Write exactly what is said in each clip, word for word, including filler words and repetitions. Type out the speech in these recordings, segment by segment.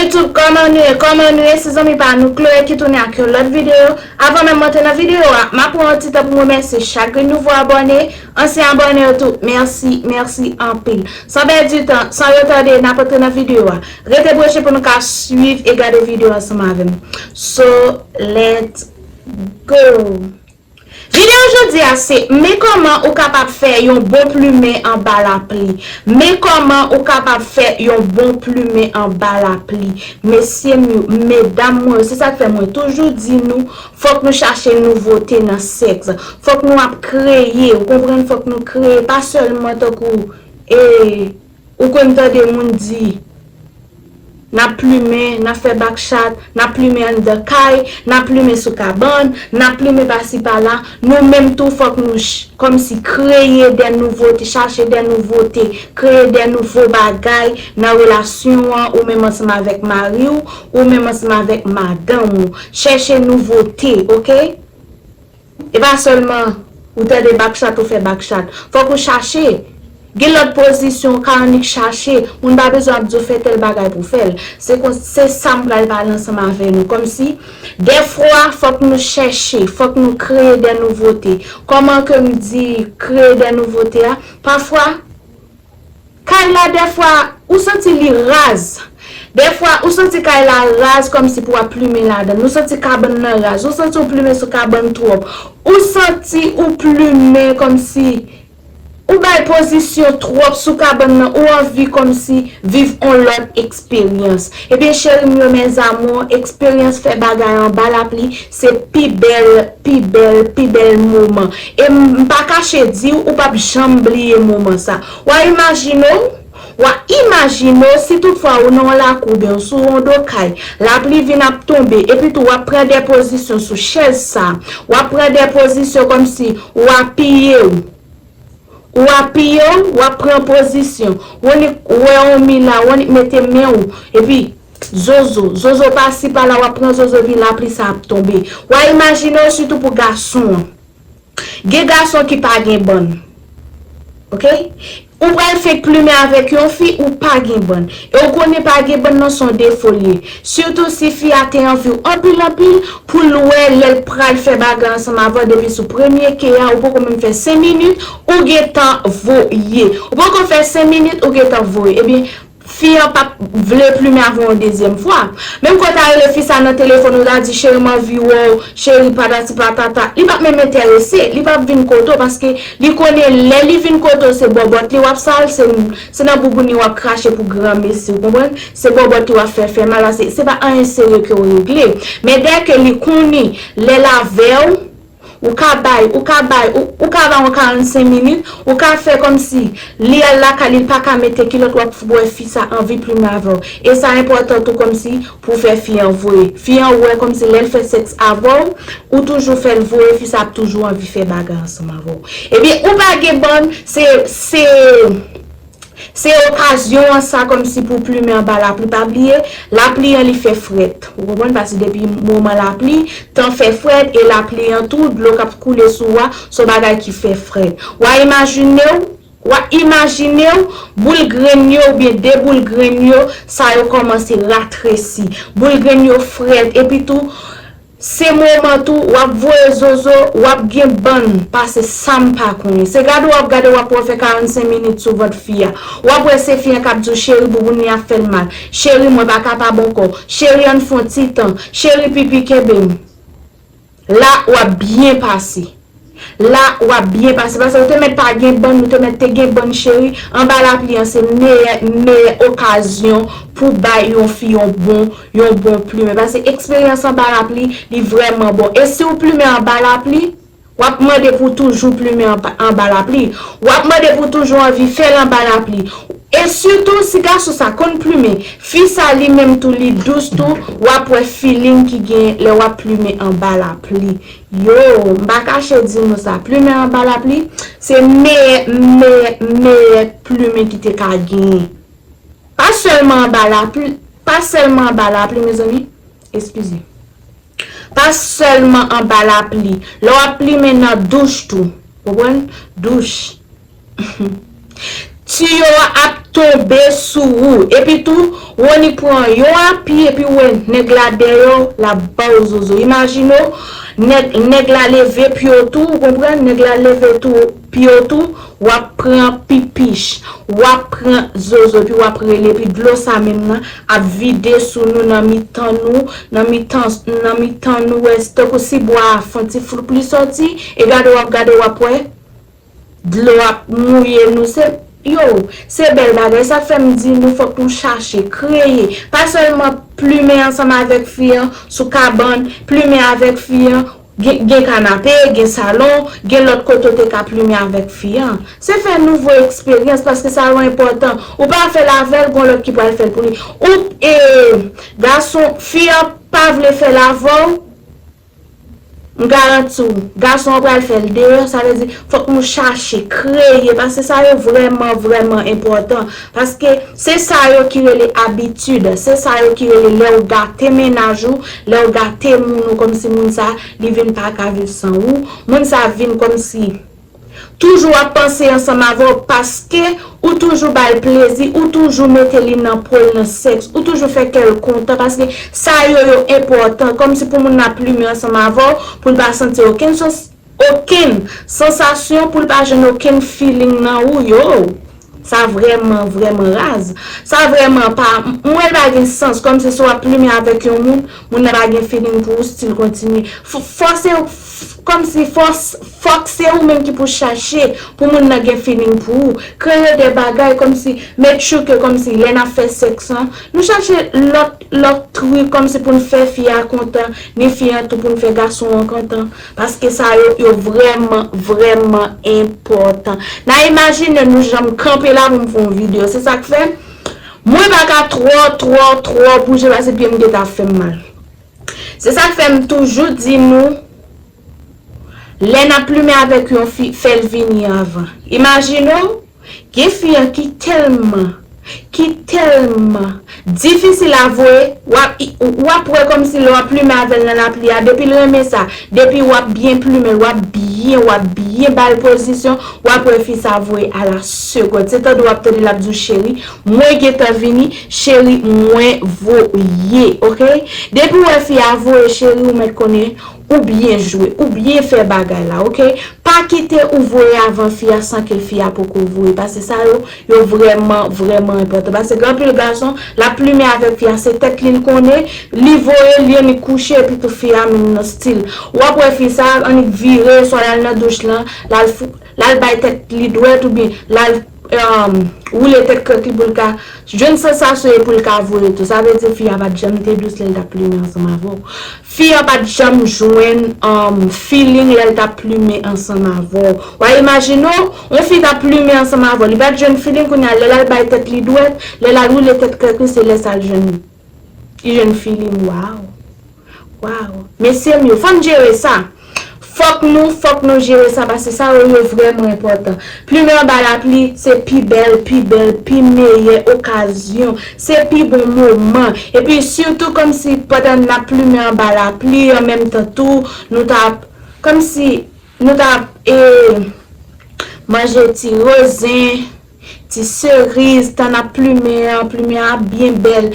YouTube, kòman nou ye? Kòman nou ye? Se zanmi pa nou Chloé ki tounen ak yon lòt videyo. Avan menm mwen antre nan videyo a, m ap pran yon ti tan pou m remèsye chak grenn nouvo abòne, ansyen abòne yo tou. Mèsi, mèsi anpil. San pèdi tan, san retade, n ap antre nan videyo a. Rete branche pou nou ka swiv e gade videyo ansanm avè m. So, let's go! Videyo jodi a se, men kòman ou kapab fè yon bon plimen anba lapli. Men kòman ou kapab fè yon bon plimen anba lapli. Mesye m yo, medam mwen yo, se sa k fè mwen toujou di nou, fòk nou chache nouvote nan sèks. Fòk nou ap kreye, ou konprann, fòk nou kreye, pa sèlman tankou, e, ou konn tande moun di, n ap plimen, n ap fè bakchat, n ap plimen anndan kay, n ap plimen sou kabann, n ap plimen pasi pala. Nou menm tou, fòk nou ch-, kòmsi kreye de nouvote, chache de nouvote, kreye de nouvo bagay nan relasyon an, ou menm ansanm avèk mari w, ou menm ansanm avèk madanm ou. Chèche nouvote, oke? E pa sèlman ou tande bakchat, ou fè bakchat. Fòk ou chache. Gen lòt pozisyon, ou ka annik chache. Moun pa bezwen ap di w fè tèl bagay pou w fè l. Se kon, se sa m pral pale ansanm avè nou. Kòmsi, dèfwa, fòk nou chèche, fòk nou kreye de nouvote. Kòman ke m di kreye de nouvote a? Pafwa, kay la, dèfwa, ou santi li raz. Dèfwa, ou santi kay la raz kòmsi pou w ap plimen ladan l. Ou santi kabann nan raz. Ou santi w plimen sou kabann twòp. Ou santi ou plimen kòmsi ou bay pozisyon twòp sou kabann nan. Ou anvi kòmsi viv on lòt eksperyans. Ebyen, cheri m yo, mes amours, eksperyans fè bagay anba lapli, se pi bèl, pi bèl, pi bèl moman. E m, m pa kache di w, ou p ap janm bliye moman sa. W a imajine w, w a imajine w si toutfwa ou nan yon lakou oubyen w sou yon do kay, lapli vin ap tonbe, epi tou w ap pran de pozisyon sou chèz sa, w ap pran de pozisyon kòmsi w apiye w. Ou apiye w, w ap pran pozisyon. W annik wè yon mi la, w annik mete men w. Epi, zozo, zozo pasi pala, w ap pran zozo epi lapli sa ap tonbe. W a imajine w sitou pou gason an. Gen gason ki pa gen bann. Oke? Ou pral fenk plimen avèk yon fi, ou pa gen bann. E ou konnen pa gen bann nan se yon defo l ye. Sitou si fi a te anvi w anpil anpil, pou l wè lè l pral fè bagay ansanm avè w depi sou premye ke a, ou poko menm fè senk minit, ou gentan voye. Ou poko fè senk minit, ou gentan voye. Ebyen, fi an p ap vle plimen avè w yon dezyèm fwa. Menm ke w ta rele fi sa nan telefòn, ou ta di, cheri, m anvi wè w, cheri, patati patata. Li p ap menm enterese, li p ap vin kote w, paske li konnen lè li vin kote w, se bòbòt li w ap sal, se, se nan bouboun li w ap krache pou granmesi, ou konprann? Se bòbòt li w ap fè fè mal, paske se pa anyen serye ke w regle. Men dèke li konnen lè l avè w, ou ka bay, ou ka bay, ou, ou ka bay yon karannsenk minit, ou ka fè kòmsi li al lakay li, li pa ka mete kilòt, w ap wè fi sa anvi plimen avè w. E sa enpòtan tou kòmsi pou fè fi an voye. Fi an wè kòmsi lè l fè sèks avè w, ou toujou fè l voye, fi sa ap toujou anvi fè bagay ansanm avè w. Ebyen, ou pa gen bann, se, se, se okazyon an sa kòmsi pou plimen anba lapli. Pa bliye, lapli an li fè frèt. Ou konprann? Paske depi moman lapli, tan fè frèt, e lapli an tou, dlo k ap koule sou w a, se yon bagay ki fè frèt. W a imajine w, w a imajine w, boul grenn yo oubyen de boul grenn yo, sa yo kòmanse ratresi. Boul grenn yo frèt, epi tou, se moman tou, w ap voye zozo, w ap gen bann pase sa m pa konnen. Se gade w ap gade, w ap wè w fè karannsenk minit sou vant fi a. W ap wè se fi an k ap di w, cheri, bouboun li ap fè l mal. Cheri, mwen pa kapab ankò. Cheri, ann fè yon ti tan. Cheri, pipi, kenbe m. La, w ap byen pase. La, w ap byen pase. Paske ou te mèt pa gen bann, ou te mèt te gen bann, cheri. Anba lapli an, se meyè, meyè okazyon pou bay yon fi yon bon, yon bon plimen. Paske eksperyans anba lapli, li vrèman bon. E si w plimen anba lapli, w ap mande pou toujou plimen anba, anba lapli. W ap mande pou toujou anvi fè l anba lapli. E sitou, si gason sa konn plimen, fi sa li menm tou, li dous tou, w ap wè feeling ki gen lè w ap plimen anba lapli. Yo, m pa kache di nou sa, plimen anba lapli, se meyè, meyè, meyè plimen ki te ka genyen. Pa sèlman anba lapli, pa sèlman anba lapli, mezanmi. Eskize. Pa sèlman anba lapli. Lè w ap plimen nan douch tou. Konprann? Douch. Tiyo a ap tonbe sou ou. Epi tou, Rony pran yon api, epi ou wè nèg la dèyè w, l ap ba w zozo. Imajine w, nèg, nèg la leve pye w tou, ou konprann? Nèg la leve tou, pye w tou, w ap pran pipich, w ap pran zozo, epi w ap rele, epi dlo sa menm nan ap vide sou nou nan mitan nou, nan mitan, nan mitan nou, wè, tankou si bwa a fè yon ti floup li sòti, e gade w ap gade, w ap wè. Dlo ap mouye nou. Se, yo, se bèl bagay. Sa fè m di nou fòk nou chache, kreye. Pa sèlman plimen ansanm avèk fi an sou kabann, plimen avèk fi an, gen, gen kanape, gen salon, gen lòt kote w te ka plimen avèk fi an. Se fè nouvo eksperyans, paske sa yo enpòtan. Ou pa fè l avè l, gon lòt ki pral fè l pou li. Ou, e, gason, fi an pa vle fè l avè w, m garanti w, gason an pral fè l deyò, sa vle di, fòk nou chache, kreye, paske sa yo vrèman, vrèman enpòtan. Paske se sa yo ki rele abitid, se sa yo ki rele lè w gate mennaj ou, lè w gate moun ou, kòmsi moun sa, li vin pa ka viv san ou, moun sa vin kòmsi toujou ap panse ansanm avè w paske ou toujou ba l plezi, ou toujou mete li nan po l nan sèks, ou toujou fè kè l kontan, paske sa yo, yo enpòtan, kòmsi pou moun nan ap plimen ansanm avè w, pou l pa santi okenn sans, okenn sansasyon, pou l pa jwenn okenn feeling nan ou, yo. Sa vrèman, vrèman raz. Sa vrèman pa, m wè l pa gen sans, kòmsi si w ap plimen avèk yon moun, moun nan pa gen feeling pou ou, still kontinye. F-, fòse, f-, kòmsi fòs, fòk se ou menm ki pou chache pou moun nan gen feeling pou ou. Kreye de bagay kòmsi, make sure ke kòmsi lè n ap fè sèks lan, nou chache lòt, lòt trik kòmsi pou n fè fi a kontan, ni fi an tou pou n fè gason an kontan. Paske sa yo, yo vrèman, vrèman enpòtan. N a imajine nou janm kanpe la pou m fè yon videyo. Se sa k fè, mwen pa ka twò, twò, twò bouje paske pye m gentan ap fè m mal. Se sa k fè m toujou di nou, lè n ap plimen avèk yon fi, fè l vini anvan. Imajine w, gen fi an ki tèlman, ki tèlman difisil a voye, w ap, w ap wè kòmsi lè w ap plimen avè l nan lapli a, depi l renmen sa, depi w ap byen plimen l, w ap byen, w ap byen ba l pozisyon, w ap wè fi sa voye a la segond. Se tande w ap tande l ap di w, cheri, mwen gentan vini, cheri, mwen voye, oke? Depi w wè fi a voye, cheri, ou mèt konnen, ou byen jwe, ou byen fè bagay la, oke? Pa kite ou voye avan fi a san ke fi a poko voye. Paske sa yo, yo vrèman, vrèman enpòtan. Paske gen anpil gason, l ap plimen avèk fi a, se tèt li l konnen, li voye, li annik kouche, epi tou fi a menm nan stil. W ap wè fi sa, annik vire, swa l al nan douch lan, l al fou, l al bay tèt li dwèt, oubyen l al, um, woule tèt krèk li pou l ka jwenn sansasyon e pou l ka voye tou. Sa vle di fi a pa t janm te dous lè l t ap plimen ansanm avè w. Fi an pa t janm jwenn, um, feeling lè l t ap plimen ansanm avè w. W a imajine w, yon fi t ap plimen ansanm avè w. Li pa t jwenn feeling, kounye a, lè l al bay tèt li dwèt, lè l al woule tèt krèk li, se lè sa l jwenn, li jwenn feeling. Waw! Waw! Mesye m yo, fò n jere sa. Fòk nou, fòk nou jere sa, paske sa yo, yo vrèman enpòtan. Plimen anba lapli, se pi bèl, pi bèl, pi meyè okazyon, se pi bon moman. Epi sitou kòmsi pandan n ap plimen anba lapli, an menm tan tou, nou ta, kòmsi nou ta, e, manje ti rezen, ti seriz, tan n ap plimen an, plimen an ap byen bèl.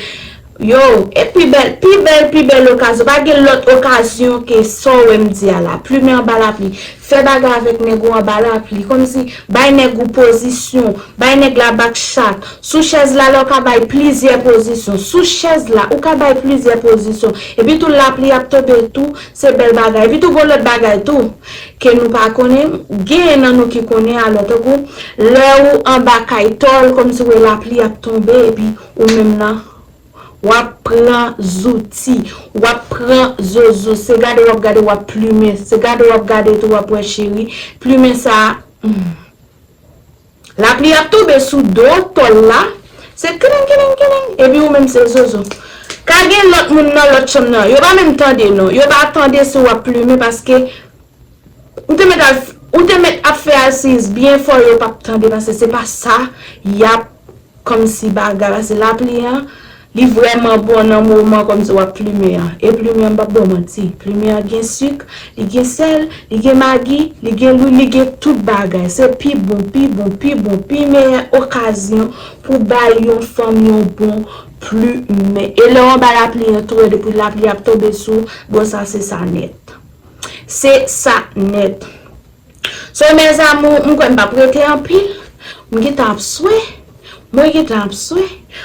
Yo, e pi bèl, pi bèl, pi bèl okazyon. Pa gen lòt okazyon ke sa w wè m di a la. Plimen anba lapli. Fè bagay avèk nèg ou anba lapli. Kòmsi, bay nèg ou pozisyon. Bay nèg la back shot. Sou chèz la, la, ou ka bay plizyè pozisyon. Sou chèz la, ou ka bay plizyè pozisyon. Epi tou, lapli ap tonbe tou, se bèl bagay. Epi tou, gon lòt bagay tou. Ke nou pa konnen, genyen nan nou ki konnen alò, tankou lè ou anba kay tòl, kòmsi w wè lapli ap tonbe, epi ou menm nan, w ap pran zouti, w ap pran zozo, se gade w ap gade w ap plimen, se gade w ap gade tou w ap wè cheri, plimen sa, hmm. Lapli ap tonbe sou do tòl la. Se kiling, kiling, kiling. Epi ou menm se zozo. Ka gen lòt moun nan lòt chanm nan. Yo pa menm tande non. Yo pa tande si w ap plimen paske ou te mèt al, ou te mèt ap fè asiz byen fò yo p ap tande paske se pa sa y ap kòmsi bagay. Paske lapli an, Li vrèman bon nan moman kòmsi w ap plimen an. E plimen an, m p ap ba w manti. Plimen an gen sik, li gen sèl, li gen magi, li gen lwil, li gen tout bagay. Se pi bon, pi bon, pi bon, pi meyè okazyon pou bay yon fanm yon bon plimen. E lè w anba lapli an tou rèd epi lapli ap tonbe sou, bon sa se sa nèt. Se sa nèt. So, mes amours, m kwè m p ap rete anpil. M gentan ap swe. Mwen gentan ap swe.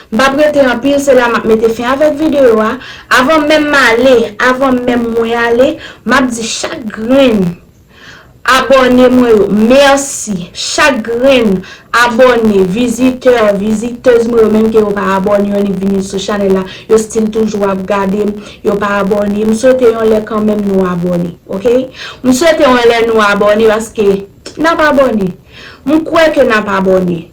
M p ap rete anpil, se la m ap mete fen avèk videyo a. Avan menm m ale, avan menm mwen ale, m ap di chak grenn abòne mwen yo, mèsi. Chak grenn abòne, vizitè, vizitèz mwen yo, menm ke yo pa abòne, yo annik vini sou chanèl la, yo still toujou ap gade m, yo pa abòne. M swete yon lè kanmenm nou abòne, oke? M swete yon lè nou abòne paske n ap abòne. M kwè ke n ap abòne.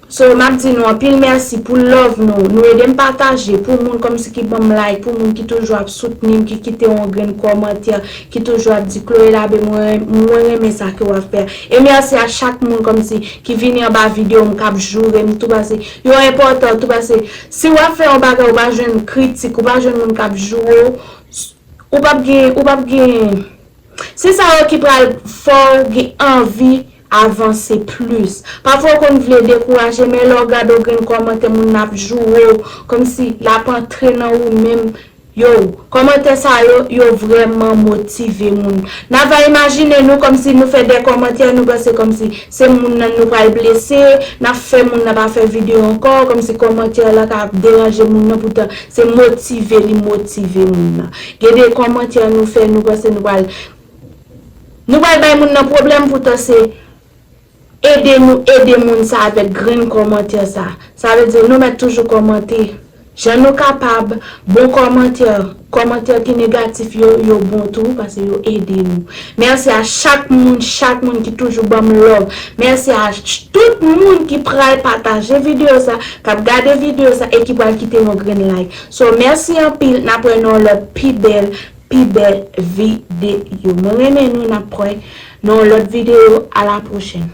So, m ap di nou anpil mèsi pou love nou. Nou ede m pataje, pou moun kòmsi ki ban m like, pou moun ki toujou ap soutni m, ki kite yon grenn kòmantè, ki toujou ap di, Chloé Labbé, mwen, mwen renmen sa ke w ap fè. E mèsi a chak moun kòmsi ki vini anba videyo m, k ap joure m, tou pase. Yo enpòtan, tou pase. Si w ap fè yon bagay, ou pa jwenn kritik, ou pa jwenn moun k ap joure w, ou p ap gen, ou p ap gen. Se sa yo ki pral fè w gen anvi avanse plis. Pafwa w konn vle dekouraje, men lè w gade w grenn kòmantè moun nan ap joure w, kòmsi l ap antre nan ou menm. Yo, kòmantè sa yo, yo vrèman motive moun. N a va imajine nou kòmsi nou fè de kòmantè, nou panse kòmsi se moun nan nou pral blese, n ap fè moun nan pa fè videyo ankò, kòmsi kòmantè la ka ap deranje moun nan, poutan se motive li motive moun nan. Gen de kòmantè nou fè, nou panse nou pral, nou pral bay moun nan pwoblèm, poutan se ede nou ede moun sa avèk grenn kòmantè sa. Sa vle di nou mèt toujou kòmante jan nou kapab, bon kòmantè, kòmantè ki negatif yo, yo bon tou, paske yo ede nou. Mèsi a chak moun, chak moun ki toujou ban m love. Mèsi a ch-, tout moun ki pral pataje videyo sa, k ap gade videyo sa e ki pral kite yon grenn like. So, mèsi anpil, n ap wè nan yon lòt pi bèl, pi bèl videyo. Mwen renmen nou, n ap wè nan yon lòt videyo. A la pwochèn.